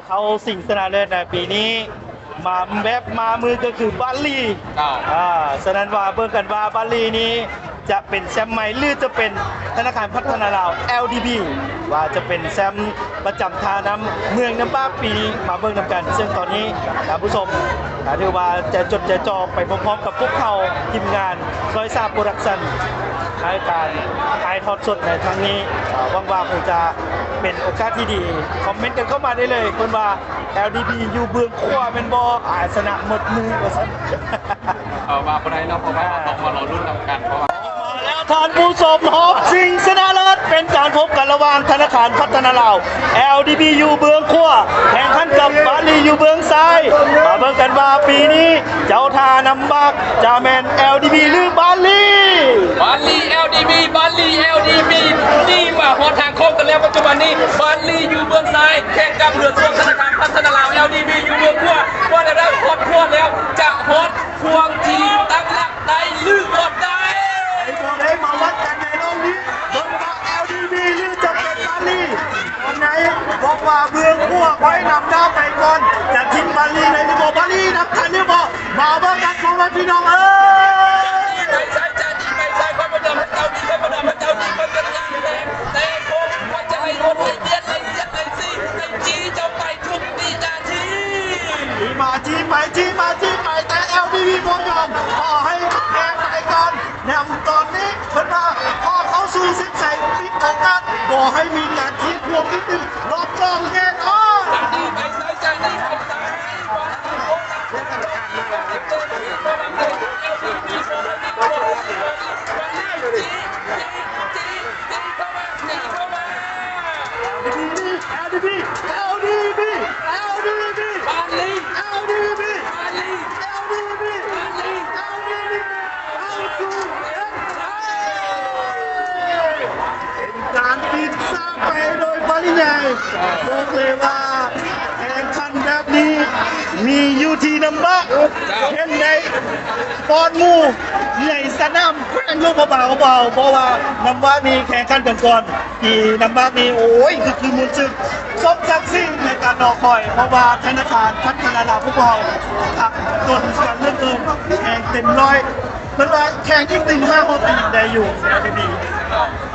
ເຂົ້າຊິງຊະນະເລີດໃນປີນີ້ ມາແບບມາມືກໍຄືບາລີ. ເຈົ້າ. ອ່າ ສະນັ້ນວ່າເບິ່ງກັນວ່າບາລີນີ້ຈະເປັນແຊ້ມໃໝ່ ຫຼື ຈະເປັນທະນາຄານພັດທະນາລາວ ແອລດີບີ ວ່າຈະເປັນແຊ້ມປະຈຳທ່ານ້ຳເມືອງນ້ຳບາກປີນີ້ ມາເບິ່ງນຳກັນ. ເຊິ່ງຕອນນີ້ທ່ານຜູ້ຊົມກໍຖືວ່າຈະຈົດຈະຈ່ອໄປພ້ອມໆກັບພວກເຮົາ ທີມງານຊອຍສາມໂປຣດັກຊັນ ໃນການຖ່າຍທອດສົດໃນຄັ້ງນີ້. ຫວັງວ່າຄົງຈະເປັນໂອກາດທີ່ດີ. ຄອມເມັນກັນເຂົ້າມາໄດ້ເລີຍ ເພິ່ນວ່າ ແອລດີບີ ຢູ່ເບື້ອງຂວາແມ່ນບໍ່? ອາຍຊະນະໝົດມືວ່າຊັ້ນ. ເອີ ວ່າບໍ່ໄດ້ເນາະ ເພາະວ່າເຮົາຕ້ອງມາລໍລຸ້ນນຳກັນ ເພາະວ່າ ແລ້ວທ່ານຜູ້ຊົມ ຮອບຊິງຊະນະເລີດ ເປັນການພົບກັນລະຫວ່າງທະນາຄານພັດທະນາລາວ ແອລດີບີ ຢູ່ເບື້ອງຂວາ ແຂ່ງຂັນກັບບາລີຢູ່ເບື້ອງຊ້າຍ. ມາເບິ່ງກັນວ່າປີນີ້ເຈົ້າທ່ານ້ຳບາກຈະແມ່ນ ແອລດີບີ ຫຼື ບາລີ? ບາລີ ແອລດີບີ ບາລີ ແອລດີບີ ນີ້ມາຮອດທາງໂຄ້ງກັນແລ້ວ ປັດຈຸບັນນີ້ ບາລີຢູ່ເບື້ອງຊ້າຍ ແຂ່ງກັບເຮືອຊ່ວງທະນາຄານພັດທະນາລາວ ແອລດີບີ ຢູ່ເບື້ອງຂວາ. ວ່າແລ້ວຮອດຂວາແລ້ວ ຈະຮອດ ພວກທີ່ຕັ້ງຫຼັກໄດ້ຫຼືບໍ່ໄດ້ ໃຜບໍ່ໄດ້ມາວັດກັນໃນລອບນີ້ ເບິ່ງວ່າ ແອລດີບີ ຫຼື ຈະເປັນບາລີ. ຕອນໃດບອກວ່າເບື້ອງຂວາໄວ້ນຳໜ້າໄປກ່ອນ ຈະຖິ້ມບາລີໄດ້ຫຼືບໍ່? ບາລີນຳທັນຫຼືບໍ່? ມາເບິ່ງກັນ ພໍ່ແມ່ພີ່ນ້ອງເອີຍ. ໄປຊ້າຍ ຈະໜີໄປຊ້າຍ ຂ້ອຍບໍ່ຍອມໃຫ້ເຈົ້າໜີ ຂ້ອຍບໍ່ຍອມໃຫ້ເຈົ້າໜີ ຂ້ອຍຈະໜີແລ້ວ ແຕ່ຄົນ ຂ້ອຍຈະໄລ່ຄົນ ໄລ່ບຽດ ໄລ່ສຽດ ໄລ່ຊີ້ ໄລ່ຈີ້ເຈົ້າໄປ ທຸກວິນາທີ ຈີ້ມາຈີ້ໄປ ຈີ້ມາຈີ້ໄປ ແຕ່ ແອລດີບີ ບໍ່ຍອມ ຂໍໃຫ້ແພ້ໄປກ່ອນ. ແນວຕອນນີ້ເພິ່ນວ່າ ພໍເຂົ້າສູ່ເສັ້ນໄຊ ປິດໂອກາດ ບໍ່ໃຫ້ມີການທີ່ທວງທີ່ຕື່ມ ລອບສອງແນ່ນອນ. ຈາກນີ້ໄປຊ້າຍ ຈາກນີ້ໄປຊ້າຍ ເປັນການປິດສາໄປໂດຍປະລິຍາຍ. ບອກເລີຍວ່າແຂ່ງຂັນແບບນີ້ມີຢູ່ທີ່ນ້ຳບາກ ເຫັນໄດ້ປ້ອນໝູ່ໃນສະໜາມແຂວງຫຼວງພະບາງຂອງເຮົາ ເພາະວ່ານ້ຳບາກນີ້ແຂ່ງຂັນກັນກ່ອນ ທີ່ນ້ຳບາກນີ້ ໂອ້ຍ ຄື ຄືມ່ວນຊື່ນ ສົມສັກສີໃນການລໍຄອຍ ເພາະວ່າທະນາຄານພັດທະນາລາວພວກເຮົາ ຄັກຈົນກັນເຫຼືອເກີນ ແຮງເຕັມຮ້ອຍ ເພິ່ນວ່າແຂ່ງອີກໜຶ່ງຫ້າຫົກປີໄດ້ຢູ່ ແອລດີບີ.